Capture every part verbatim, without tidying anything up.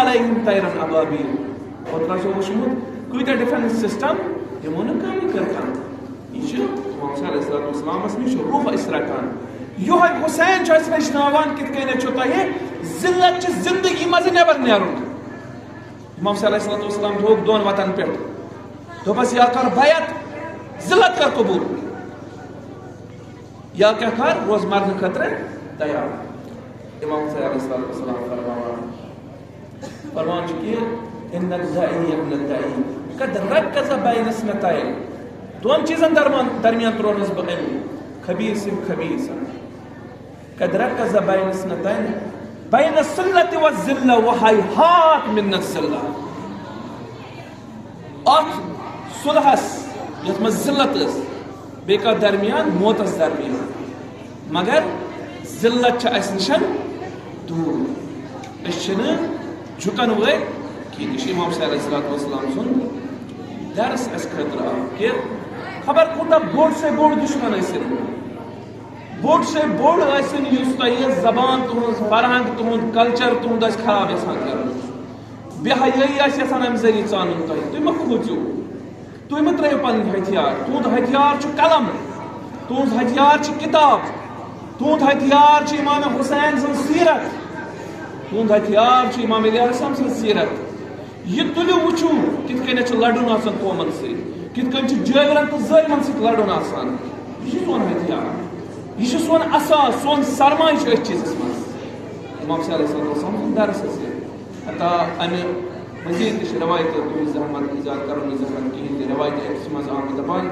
علیہم طیرا ابابیل۔ اوترٕ چھُ وٕچھمُت کۭتیٛاہ ڈِفٮ۪نس سسٹم یِمو نہٕ کٲمٕے کٔر کانٛہہ۔ یہِ چھُ امام حسین علیہ الصلوۃ والسلامس نِش روح اسرا کران۔ یِہوٚے حسین چھُ اَسہِ ہیٚچھناوان کِتھ کٔنۍ چھُ تۄہہِ ذلت چہِ زندگی منٛز نٮ۪بر نیرُن۔ امام حسین علیہ الصلوۃ والسلام تھوٚوُکھ دۄن وتن پٮ۪ٹھ۔ دوٚپس، یا کر بیعت، ذلت کر قبول، یا کیٛاہ کر، روز مرنہٕ خٲطرٕ تیار۔ امام حسین علیہ الصلوۃ والسلام فرماوان، فرمان چھُ کہِ ان الداعی ابن الداعی قد رکز بین اثنتین۔ دۄن چیٖزن درمان، درمیان ترٛوونس بہٕ أمۍ، خبیث خبیث۔ قد رکز بین اثنتین، بین الصلة والذلة وهیهات من الذلة۔ اتھ صلحس یتھ منٛز ذلت ٲس، بیٚیہِ کتھ درمیان؟ موتس درمیان۔ مگر ذلت چھِ اسہِ نِش دوٗر۔ أسۍ چھِنہٕ جُکن وٲلۍ کِہیٖنۍ۔ یہِ چھُ امام حسین علیہ الصلوۃ والسلام سُنٛد درس اسہِ خٲطرٕ اکھ کہِ خبر کوٗتاہ بوٚڑ سے بوٚڑ دُشمن ٲسِن، بوٚڑ سے بوٚڑ ٲسِن، یُس تۄہہِ یہِ زبان تُہنٛز، فرہنگ تُہُنٛد، کلچر تُہُنٛد آسہِ خراب یژھان کرُن، بے حیٲیی آسہِ یژھان امہِ ذٔریعہٕ ژانُن تۄہہِ، تُہۍ مہ کھوٗژِو۔ تُہۍ مہ ترٲیِو پنٕنۍ ہتھیار۔ تُہُنٛد ہتھیار چھُ قلم، تُہُنٛد ہتھیار چھِ کِتاب، تُہُنٛد ہتھیار چھُ امام حسین سٕنٛز سیرت، تُہُنٛد ہتھیار چھُ امام علی علیہ السلام سٕنٛز سیرت۔ یہِ تُلِو وٕچھِو کِتھ کٔنۍ چھُ لڑُن آسان قومن سۭتۍ، کِتھ کٔنۍ چھُ جٲوِرن تہٕ ظٲلمن سۭتۍ لڑُن آسان۔ یہِ چھُ سون ہتھیار، یہِ چھُ سون اثاث، سون سرمایہِ چھُ أتھۍ چیٖزس منٛز۔ امام صلی اللہ علیہ وسلم سُنٛد درس حظ یہِ۔ حتیٰ امہِ مزید تہِ چھِ روایتہٕ، تُہٕنٛز زحمت، زیادٕ کرو نہٕ زحمت کِہیٖنۍ تہِ، روایتہٕ أکِس منٛز آمٕتۍ دپان،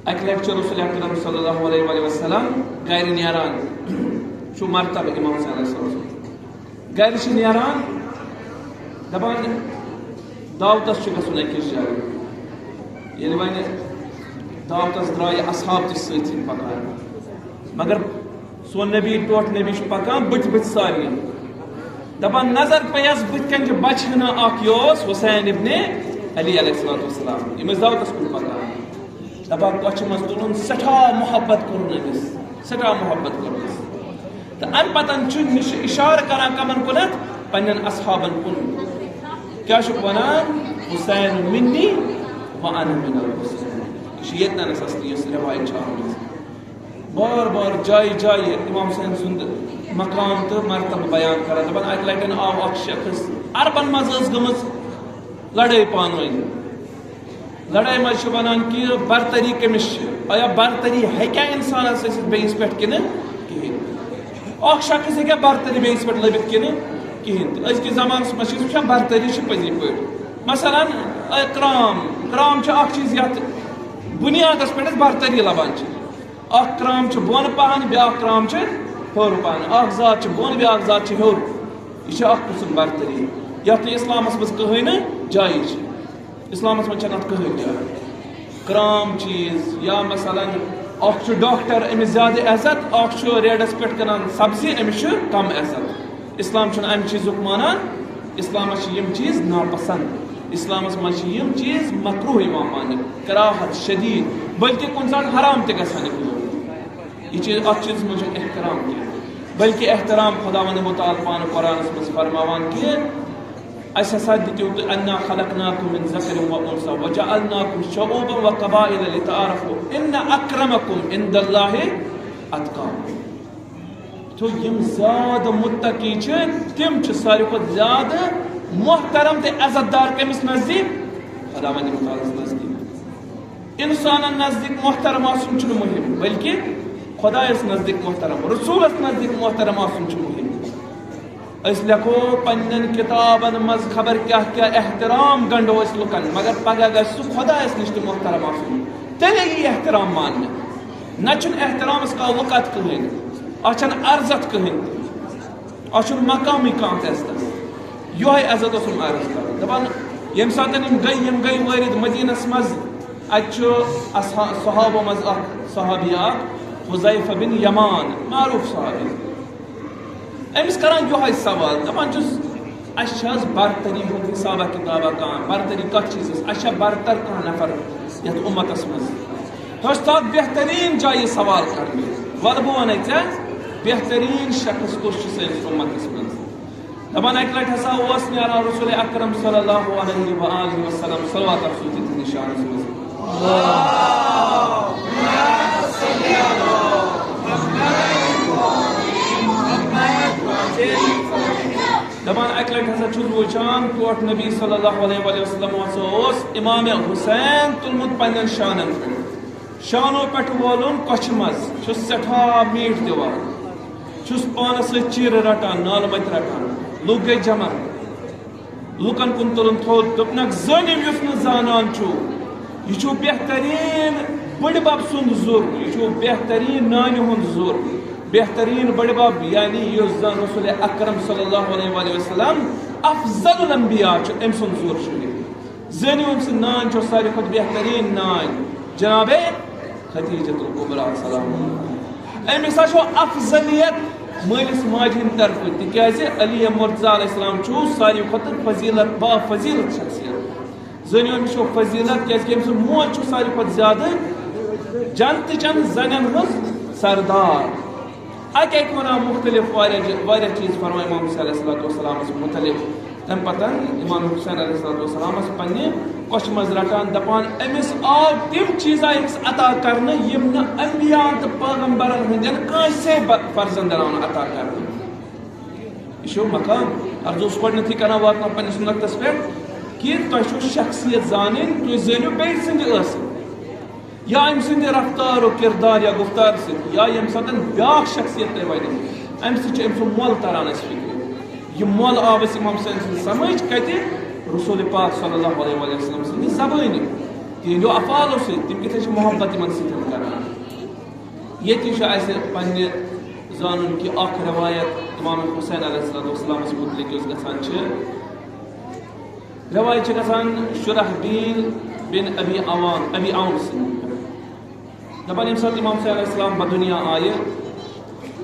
اکہِ لٹہِ چھُ رسول اکرم صلی اللہ علیہ وآلہ وسلم گرِ نیران، چھُ مرتبہ امام صلی اللہ علیہ وسلم گرِ چھِ نیران، دپان دعوتس چھُ گژھُن أکِس جایہِ۔ ییٚلہِ وۄنۍ دعوتس درٛایہِ اصحاب تہِ سۭتۍ سۭتۍ پکان، مگر سون نبی، ٹوٹھ نبی چھُ پکان بٕتھِ بٕتھِ سارنٕے۔ دپان نظر پیٚیس بٕتھِ کنہِ چھُ بچہٕ ہنا اکھ، یہِ اوس حسین ابن علی علیہ الصلوۃ والسلام، یِم ٲسۍ دعوتس کُن پکان۔ دپان کۄچھِ منٛز تُلُن، سٮ۪ٹھاہ محبت کوٚرُن أمِس، سٮ۪ٹھاہ محبت کوٚرنس۔ تہٕ امہِ پتن چھُ نِش-، اشارٕ کران کمن کُنتھ؟ پننٮ۪ن اصحابن کُن۔ کیٛاہ چھُکھ ونان؟ حسین منی و انا من الحسین۔ یہِ چھُ ییٚتنس اصلی یۄس رِوایت چھِ آمٕژ۔ بار بار جایہِ جایہِ امام حسین سُنٛد مقام تہٕ مرتبہٕ بیان کران۔ دپان اکہِ لٹہِ آو اکھ شخص، عربن منٛز ٲس گٔمٕژ لڑٲے پانہٕ ؤنۍ۔ لڑٲے منٛز چھِ ونان کہِ برتری کٔمِس چھِ؟ آیا برتری ہیٚکیٛاہ انسانس ٲسِتھ بیٚیِس پٮ۪ٹھ کِنہٕ کِہیٖنۍ؟ اکھ شخص ہیٚکیٛاہ برتری بیٚیِس پٮ۪ٹھ لٔبِتھ کِنہٕ کِہیٖنۍ؟ تہٕ أزکِس زمانس منٛز چھِ أسۍ وٕچھان برتری چھِ پٔزی پٲٹھۍ۔ مثلاً، اے، کرام، کرام چھُ اکھ چیٖز یتھ بُنیادس پٮ۪ٹھ أسۍ برتری لبان چھِ۔ اکھ کرام چھُ بۄن پہن، بیاکھ کرام چھُ ہیوٚر پہن۔ اکھ ذات چھِ بۄن، بیاکھ ذات چھِ ہیوٚر۔ یہِ چھِ اکھ قٕسم برتری، یتھ نہٕ اسلامس منٛز کٕہٕنۍ نہٕ جایز چھِ۔ اسلامس منٛز چھنہٕ اتھ کٕہٕنۍ جاے۔ کرام چیٖز یا مثلاً اکھ چھُ ڈاکٹر، أمِس زیادٕ عزت، اکھ چھُ ریڈس پٮ۪ٹھ کٕنان سبزی، أمِس چھُ کم عزت۔ اسلام چھُنہٕ امہِ چیٖزُک مانان، اسلامس چھِ یِم چیٖز ناپسند، اسلامس منٛز چھِ یِم چیٖز مکروہ یِوان ماننہٕ، کراہت شدید، بلکہِ کُنہِ ساتہٕ حرام تہِ گژھان یِم لوٗکھ۔ یہِ چیٖز، اتھ چیٖزس منٛز چھُنہٕ احترام کینٛہہ، بلکہِ احترام خداوند متعال پانہٕ قرآنس منٛز فرماوان کہِ اسہِ ہسا دِتِو تُہۍ، انا خلقناکم من ذکر و انثی وجعلناکم شعوبا و قبائل لتعارفوا ان اکرمکم عند اللہ اتقاکم۔ تو یِم زیادٕ متقی چھِ، تِم چھِ ساروی کھۄتہٕ زیادٕ محترم تہٕ عزت دار کٔمِس نزدیٖک؟ خداوند متعالس نزدیٖک۔ انسانن نزدیٖک محترم آسُن چھُنہٕ مُہِم، بلکہِ خۄدایس نزدیٖک محترم، رسوٗلس نزدیٖک محترم آسُن چھُ مُہِم۔ أسۍ لیکھو پننٮ۪ن کِتابن منٛز خبر کیٛاہ کیٛاہ احترام گنٛڈو أسۍ لُکن، مگر پگاہ گژھِ سُہ خۄدایس نِش تہِ محترم آسُن، تیٚلے یی احترام ماننہٕ۔ نتہٕ چھُنہٕ احترامس کانٛہہ وقعت کٕہٕنۍ، اتھ چھنہٕ عرضت کٕہٕنۍ تہِ، اتھ چھُنہٕ مقامٕے کانٛہہ تہِ عزتس۔ یِہوٚے عزت اوسُم عرض کران، دپان ییٚمہِ ساتہٕ یِم گٔے، یِم گٔے وٲرِد مدیٖنس منٛز، اتہِ چھُ اصحا-، صحابو منٛز اکھ صحابی اکھ، حذیفہ بن یمان، معروٗف صحابی۔ أمِس کران یِہوٚے سوال، دپان چھُس، اسہِ چھِ حظ برتری ہُنٛد حسابہ کتابہ کانٛہہ؟ برتری کتھ چیٖزس؟ اسہِ چھا برتر کانٛہہ نفر یتھ امتس منٛز؟ ہیوٚچھ تتھ بہتریٖن جایہِ سوال کرنہِ۔ وَلہٕ بہٕ وَنَے ژےٚ، بہتریٖن شخص کُس چھُ سٲنِس اُمتَس منٛز؟ دپان اکہِ لٹہِ ہسا اوس نیران رسول اکرم صلی اللہ علیہ وآلہ وسلم صلوات افزوٗ تہِ تِہنٛدِس شانس منٛز۔ دپان اکہِ لٹہِ ہسا چھُس بہٕ وٕچھان ٹوٹھ نبی صلی اللہ علیہ وآلہ وسلم ہسا اوس امام حسین تُلمُت پننٮ۪ن شانن پٮ۪ٹھ، شانو پٮ۪ٹھ وولُن کۄچھِ منٛز، چھُس سٮ۪ٹھاہ میٖٹھ دِوان، چھُس پانس سۭتۍ چیٖرٕ رٹان، نالہٕ متہِ رٹان۔ لُکھ گٔے جمع۔ لُکن کُن تُلُن تھوٚد، دوٚپنکھ، "زٲنِو یُس نہٕ زانان چھُ، یہِ چھُ بہتریٖن بٕڈِ بب سُنٛد زُر، یہِ چھُ بہتریٖن نانہِ ہُنٛد زُر، بہتریٖن بٕڈِ بب، یعنی یُس زن رسول اکرم صلی اللہ علیہ وآلہ وسلم افضل الانبیاء چھُ، أمۍ سُنٛد زُر چھُ یہِ۔ زٲنِو أمۍ سٕنٛدۍ نانۍ چھو ساروی کھۄتہٕ بہتریٖن نانۍ، جناب خدیجہ الکبریٰ سلام اللہ علیہا۔ أمِس ہا چھو افضلیت مٲلِس ماجہِ ہٕنٛدِ طرفہٕ، تِکیازِ علی مرتضیٰ علیہ السلام چھُ ساروی کھۄتہٕ فضیلت، با فضیلت شخصیت۔ زٲنِو أمِس چھو فضیلت، کیازِ کہِ أمۍ سُنٛد مول چھُ ساروی کھۄتہٕ زیادٕ جنتہٕ چٮ۪ن زنٮ۪ن ہٕنٛز سردار۔ اَتہِ اَتہِ وَنان مُختٔلِف واریاہ جِ-، واریاہ چیٖز فرماے امام حسین علیہ الصلوۃ والسلامَس مُتعلِق۔ تَمہِ پَتہٕ امام حسین علیہ الصلوۃ والسلامَس پننہِ کۄچھِ منٛز رَٹان، دَپان، أمِس آو تِم چیٖز آے أمِس عطا کرنہٕ، یِم نہٕ انبیاء تہٕ پیغمبرن ہٕنٛدٮ۪ن کٲنٛسے ب-، فرزندن آو نہٕ عطا کرنہٕ۔ یہِ چھُ مقام۔ عرض اوس گۄڈٕنیتھٕے کران واتناو پننِس نۄقطس پٮ۪ٹھ کہِ تۄہہِ چھُو شخصیت زانٕنۍ، تُہۍ زٲنِو بیٚیہِ سٕنٛدِ ٲسہٕ۔ یا أمۍ سٕنٛدِ رفتار و کردار یا گفتار سۭتۍ، یا ییٚمہِ ساتہٕ بیٛاکھ شخصیت تۄہہِ وَنہِ، اَمہِ سۭتۍ چھُ أمۍ سُنٛد مۄل تران اَسہِ فِکرِ۔ یہِ مۄل آو اَسہِ امام حسین سٕنٛدِ سمجھ کَتہِ؟ رسول پاک صلی اللہ علیہ وآلہ وسلم سٕنٛدِ زبٲنہِ، تِہنٛدیو افعالو سۭتۍ، تِم کِتھ کٔنۍ چھِ محبت یِمن سۭتۍ کران۔ ییٚتہِ چھُ اَسہِ پننہِ زانُن کہِ اکھ روایت امام حسین علیہ الصلوۃ والسلامس مُتعلِق یۄس گژھان چھِ، روایت چھِ گژھان شرحبیل بن ابی عوان، ابی عون سٕنٛدِ۔ دَپان، ییٚمہِ ساتہٕ امام حسین علیہ السلام بدُنیا آیہِ،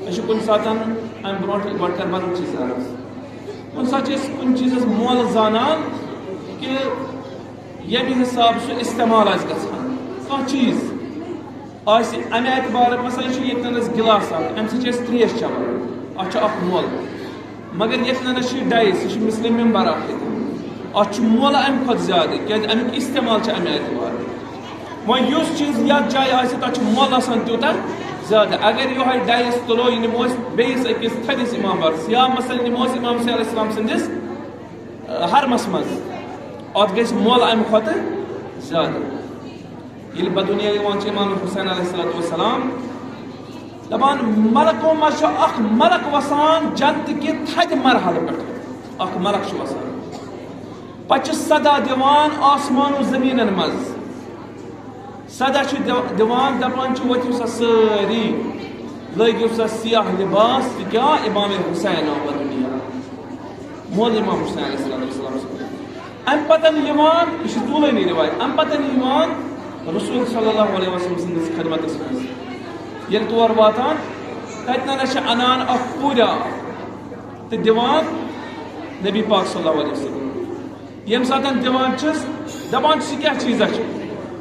أسۍ چھِ کُنہِ ساتہٕ اَمہِ برونٛٹھ گۄڈٕ کَرٕ بَدل چیٖز عرض۔ کُنہِ ساتہٕ چھِ أسۍ کُنہِ چیٖزَس مۄل زانان کہِ ییٚمہِ حساب سُہ استعمال آسہِ گژھان۔ کانٛہہ چیٖز آسہِ اَمہِ اعتبارٕ، مثلاً، یہِ چھُ ییٚتہِ نَس گِلاس اَکھ، اَمہِ سۭتۍ چھِ أسۍ ترٛیش چٮ۪وان، اَتھ چھُ اَکھ مۄل۔ مگر ییٚتہِ نَس چھِ ڈایِس، یہِ چھُ مثلِ مِمبر اَکھ ییٚتہِ۔ اَتھ چھُ مۄل اَمہِ کھۄتہٕ زیادٕ، کیٛازِ اَمیُک استعمال چھُ اَمہِ اعتبارٕ۔ وۄنۍ یُس چیٖز یَتھ جایہِ آسہِ، تَتھ چھُ مۄل آسان تیوٗتاہ زیادٕ۔ اگر یِہوٚے ڈایِس تُلو، یہِ نِمو أسۍ بیٚیِس أکِس تھٔدِس اِمامَس، یا مثلاً نِمو أسۍ امام حسین علیہ السلام سٕنٛدِس، ٲ، حرمَس منٛز، اَتھ گژھِ مۄل اَمہِ کھۄتہٕ زیادٕ۔ ییٚلہِ بدُنیا یِوان چھِ امام حسین علیہ الصلوۃ والسلام، دَپان، ملکو منٛز چھُ اکھ ملک وَسان جنتہٕ کہِ تھدِ مرحلہٕ پٮ۪ٹھ۔ اکھ ملک چھُ وَسان۔ پتہٕ چھِ صدا دِوان آسمان و زٔمیٖنَن منٛز۔ صدا چھِ دِ-، دِوان، دَپان چھِ، "وۄتھِو سا سٲری، لٲگِو سا سیاہ لباس، تِکیٛاہ امام حسین آو بدُنیا۔" مول امام حسین علیہ الصلوۃ والسلام سُنٛد۔ اَمہِ پتہٕ یِوان، یہِ چھِ ژوٗلٲنی رِوایت، اَمہِ پتہٕ یِوان رسول صلی اللہ علیہ وسلم سٕنٛدِس خدمتس منٛز۔ ییٚلہِ تور واتان، تَتہِ نَنَس چھِ اَنان اَکھ پوٗریا تہٕ دِوان نبی پاک صلی اللہ علیہ وسلم۔ ییٚمہِ ساتہٕ دِوان چھِس، دَپان چھِس، "یہِ کیٛاہ چیٖزا چھُ؟"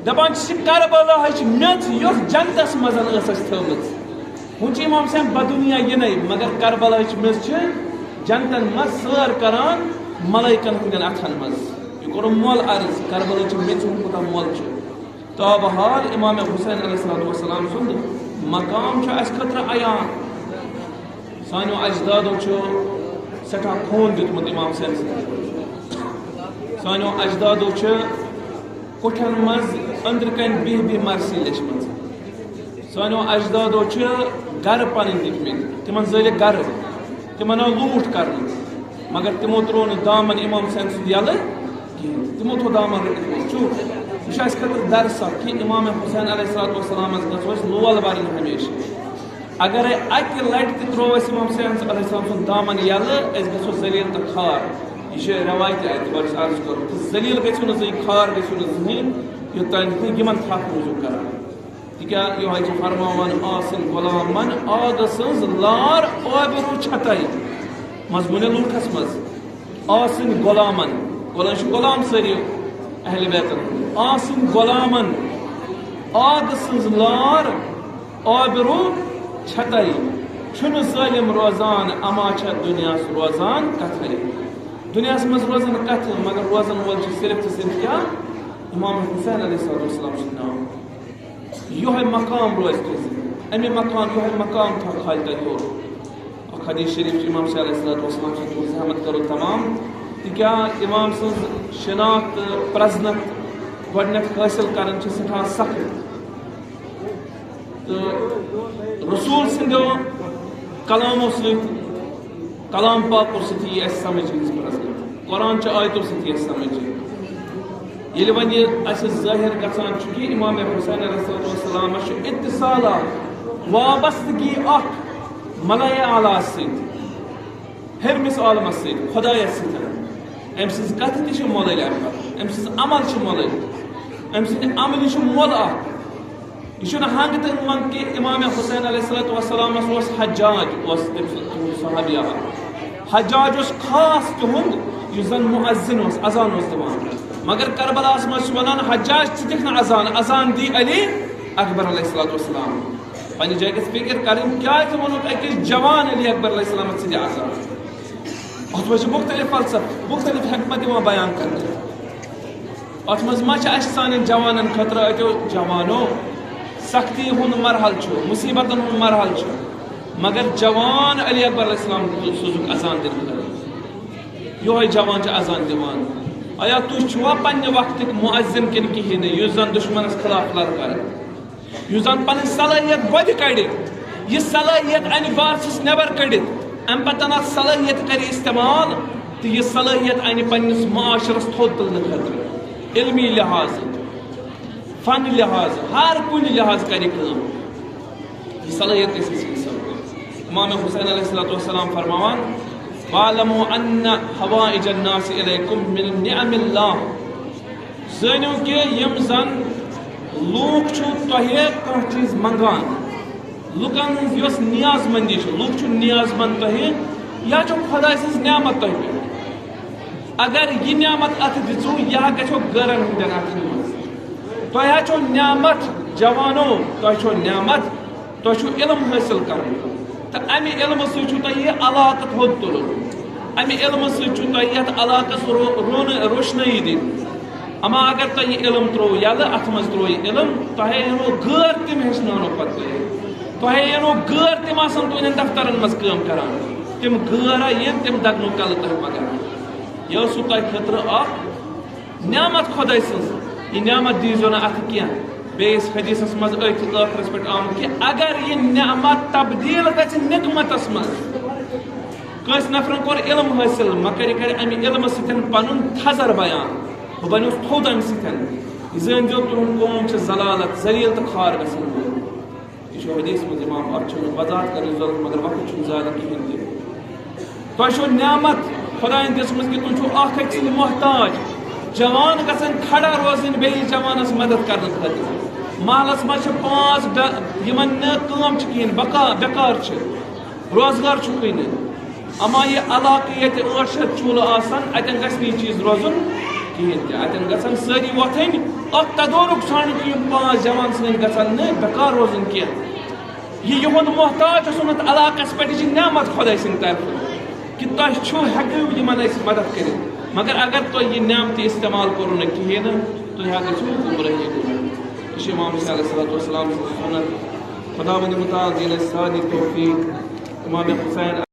دَپان چھِس، "یہِ کربلاہٕچ میٚژ، یۄس جنتس منٛز ٲس اَسہِ تھٲومٕژ۔" وۄنۍ چھُ امام حسین بدُنیا یِنَے، مگر کربلاہٕچ میٚژ چھِ جنتن منٛز سٲر کران ملائکن ہٕنٛدٮ۪ن اَتھن منٛز۔ یہِ کوٚرُم مۄل عرض، کربلاہٕچ میٚژِ ہُنٛد کوٗتاہ مۄل چھُ۔ تابحال امام حسین علیہ الصلوۃ والسلام سُنٛد مقام چھُ اَسہِ خٲطرٕ عیان۔ سانیو اجدادو چھُ سٮ۪ٹھاہ خوٗن دیُتمُت امام حسین سٕنٛدِ خٲطرٕ۔ سانیو اجدادو چھِ کُٹھٮ۪ن منٛز أنٛدرٕ کنہِ بِہِہ بِہِہ مرثی لیچھمٕژ۔ سانیو اجدادو چھِ گرٕ پنٕنۍ دِتمٕتۍ، تِمن زٲلِکھ گرٕ، تِمن آو لوٗٹھ کرنہٕ، مگر تِمو ترٛوو نہٕ دامن امام حسین سُنٛد یَلہٕ کِہیٖنۍ۔ تِمو تھوٚو دامن رٔٹِتھ۔ وۄنۍ چھُ، یہِ چھُ اَسہِ خٲطرٕ درس اکھ کہِ امام حسین علیہ الصلوۃ والسلامس گژھو أسۍ لول برٕنۍ ہمیشہٕ۔ اگرے اکہِ لٹہِ تہِ ترٛوو اَسہِ امام حسین علیہ السلام سُنٛد دامن یَلہٕ، أسۍ گژھو ذلیل تہٕ خوار۔ یہِ چھِ رٮ۪وایتہِ اعتبار یُس عرض کوٚرمُت۔ تہٕ ذلیل گژھِو نہٕ زٕہٕنۍ، خوار گژھِو نہٕ زٕہٕنۍ، یوٚتام نہٕ یِمن تھپھ روٗزِو کران۔ تِکیٛاہ یِہوٚے چھِ فرماوان، "آسٕنۍ غلامن آگہٕ سٕنٛز لار آبرو چھتَے۔" مضموٗنِ لوٗٹھس منٛز، "آسٕنۍ غلامن"، غلام چھِ غلام سٲری اہل بیتن ہٕنٛدۍ۔ "آسٕنۍ غلامن آگہٕ سٕنٛز لار آبرو چھتَے۔" چھُنہٕ ظٲلِم روزان، اما چھےٚ دُنیاہَس روزان کَتھَے۔ دُنیاہَس منٛز روزان کَتھٕ، مگر روزَن وول چھُ صرف تہٕ صرف کیٛاہ؟ امام حسین علیہ الصلوۃ والسلام سُنٛد ناو۔ یِہوٚے مقام روزِ تُہۍ زِندٕ۔ اَمہِ مقام، یِہوٚے مقام تھاو خالدہ یور۔ اَکھ حدیث شریف چھُ امام صٲب علیہ الصلوۃ والسلام سٕنٛز، تُہٕنٛز زحمت کٔرٕو تمام۔ تِکیٛاہ امام سٕنٛز شناخت تہٕ پرٛزنت گۄڈٕنٮ۪تھ حٲصِل کَرٕنۍ چھِ سٮ۪ٹھاہ سخت۔ تہٕ رسول سٕنٛدیو کلامو سۭتۍ، کلام پاکو سۭتۍ یی اَسہِ سمجھ یِہٕنٛز پرٛزنت۔ قرآن چہِ آیتو سۭتۍ یی اَسہِ سمجھ۔ ییٚلہِ وۄنۍ یہِ اَسہِ ظٲہِر گژھان چھُ کہِ امام حسین علیہ الصلوۃ والسلامس چھُ اتصال اکھ، وابستگی اکھ ملائے اعلیٰ سۭتۍ، ہیٚرمِس عالمس سۭتۍ، خۄدایس سۭتۍ۔ أمۍ سٕنٛز کتھٕ تہِ چھِ مۄلٕلۍ اَمہِ پتہٕ، أمۍ سٕنٛز عمل چھِ مۄلٕلۍ، أمۍ سٕنٛدِ عملہِ چھُ مۄل اکھ۔ یہِ چھُنہٕ ہنٛگ تہٕ منٛگ کہِ امام حسین علیہ الصلوۃ والسلامس اوس حجاج، اوس تٔمۍ سُنٛد، تِہُنٛد صحابی اکھ۔ حجاج اوس خاص تِہُنٛد، یُس زن مؤذن اوس، اذان اوس دِوان۔ مگر کربلاہس منٛز چھِ ونان، حجاج، ژٕ دِکھ نہٕ اذان، اذان دی علی اکبر علیہ الصلوۃ والسلام۔ پننہِ جایہِ گژھِ فکر کرٕنۍ، کیازِ ووٚنُکھ أکِس جوان علی اکبر علیہ السلامس، ژٕ دِ اذان؟ اتھ منٛز چھِ مختلف فلسفہٕ، مختلف حکمت یِوان بیان کرنہٕ۔ اتھ منٛز ما چھِ اسہِ سانٮ۪ن جوانن خٲطرٕ، اتیو جوانو، سختی ہُنٛد مرحلہٕ چھُ، مصیبتن ہُنٛد مرحلہٕ چھُ، مگر جوان علی اکبر علیہ السلام سوٗزُکھ اذان دِنہٕ خٲطرٕ۔ یِہوٚے جوان چھُ اذان دِوان۔ ایا تُہۍ چھِوا پننہِ وقتٕکۍ مؤذن کِنہٕ کِہیٖنۍ نہٕ، یُس زن دُشمنس خلاف لڑ کرِ؟ یُس زن پنٕنۍ صلٲحیت بۄدِ کڑِ، یہِ صلٲحیت انہِ بارسس نٮ۪بر کٔڑِتھ، امہِ پتہٕ اتھ صلٲحیت کرِ استعمال، تہٕ یہِ صلٲحیت انہِ پننِس معاشرس تھوٚد تُلنہٕ خٲطرٕ، علمی لحاظہٕ، فن لحاظہٕ، ہر کُنہِ لحاظہٕ کرِ کٲم۔ یہِ صلٲحیت گژھِ أمِس انسان۔ امام حسین علیہ الصلوۃ والسلام فرماوان، "واعلموا ان حوائج الناس الیکم من نعم اللہ"، زٲنِو کہِ یِم زن لوٗکھ چھِو تۄہہِ کانٛہہ چیٖز منٛگان، لُکن ہٕنٛز یۄس نیاز مندی چھِ، لُکھ چھِو نیاز مند تۄہہِ، یا چھُ خۄداے سٕنٛز نعمت تۄہہِ پٮ۪ٹھ۔ اگر یہِ نعمت اتھٕ دِژوٕ، یہِ ہا گژھیو غٲرن ہٕنٛدٮ۪ن اتھن منٛز۔ تۄہہِ ہا چھو نعمت، جوانو، تۄہہِ چھو نعمت، تۄہہِ چھُو علم حٲصِل کرُن، تہٕ امہِ علمہٕ سۭتۍ چھُو تۄہہِ یہِ علاقہٕ تھوٚد تُلُن۔ امہِ علمہٕ سۭتۍ چھُو تۄہہِ یتھ علاقس رو-، رونہٕ، روشنٲیی دِنۍ۔ اما اگر تۄہہِ یہِ علم ترٛوو یَلہٕ، اتھ منٛز ترٛوو یہِ علم، تۄہہِ یِنو غٲر تِم ہیٚچھناونہٕ پتہٕ تۄہہِ۔ تۄہہِ یِنو غٲر تِم آسن تُہنٛدٮ۪ن دفترن منٛز کٲم کران۔ تِم غٲر یِن، تِم دگنو کلہٕ تۄہہِ پگاہ۔ یہِ ٲسوٕ تۄہہِ خٲطرٕ اکھ نعمت خۄداے سٕنٛز، یہِ نعمت دیٖزیو نہٕ اَتھٕ کینٛہہ۔ بیٚیِس حدیثس منٛز أتھۍ ٲخرس پٮ۪ٹھ آمُت کہِ اگر یہِ نعمت تبدیٖل گژھِ نقمتس منٛز، کٲنٛسہِ نفرن کوٚر علم حٲصِل، مگر یہِ کرِ اَمہِ علمہٕ سۭتۍ پنُن تھزر بیان، بہٕ بنیوس تھوٚد اَمہِ سۭتۍ، یہِ زٲنۍزیو تُہُنٛد قوم چھِ ذلالت، ذلیل تہٕ خوار گژھن وول۔ یہِ چھُ حدیث منٛز امام، اتھ چھُنہٕ وضاحت کرنٕچ ضروٗرت، مگر وقت چھُنہٕ زیادٕ کِہیٖنۍ تہِ۔ تۄہہِ چھو نعمت خۄدایَن دِژمٕژ کہِ تُہۍ چھِو اکھ أکۍ سٕنٛدۍ محتاج۔ جوان گژھن کھڑا روزٕنۍ بیٚیِس جوانَس مدد کرنہٕ خٲطرٕ۔ محلَس منٛز چھِ پانٛژھ بے-، یِمن نہٕ کٲم چھِ کِہیٖنۍ، بکا-، بیکار چھِ، روزگار چھُکھٕے نہٕ۔ اما یہِ علاقہٕ ییٚتہِ ٲٹھ شیٚتھ چوٗلہٕ آسن، اَتٮ۪ن گژھِ نہٕ یہِ چیٖز روزُن کِہیٖنۍ تہِ۔ اَتٮ۪ن گژھن سٲری وۄتھٕنۍ، اکھ تدورُک ژھانڈُن کہِ یِم پانٛژھ جوان سٲنۍ گژھن نہٕ بیکار روزٕنۍ کینٛہہ۔ یہِ یِہُنٛد محتاج اوسمُت علاقس پٮ۪ٹھ، یہِ چھِ نعمت خۄداے سٕنٛدِ طرفہٕ کہِ تۄہہِ چھُو، ہٮ۪کِو یِمن أسۍ مدد کٔرِتھ۔ مگر اگر تۄہہِ یہِ نعمتہِ استعمال کوٚروٕ نہٕ کِہیٖنۍ نہٕ، تُہۍ ہا گٔژھِو گمرٲہی کُن۔ یہِ چھُ امام حسین علیہ الصلوۃ والسلام سٕنٛز سُنت۔ خۄداوندِ مُتعال دِیِن اَسہِ سارنٕے توفیٖق۔ امام حسین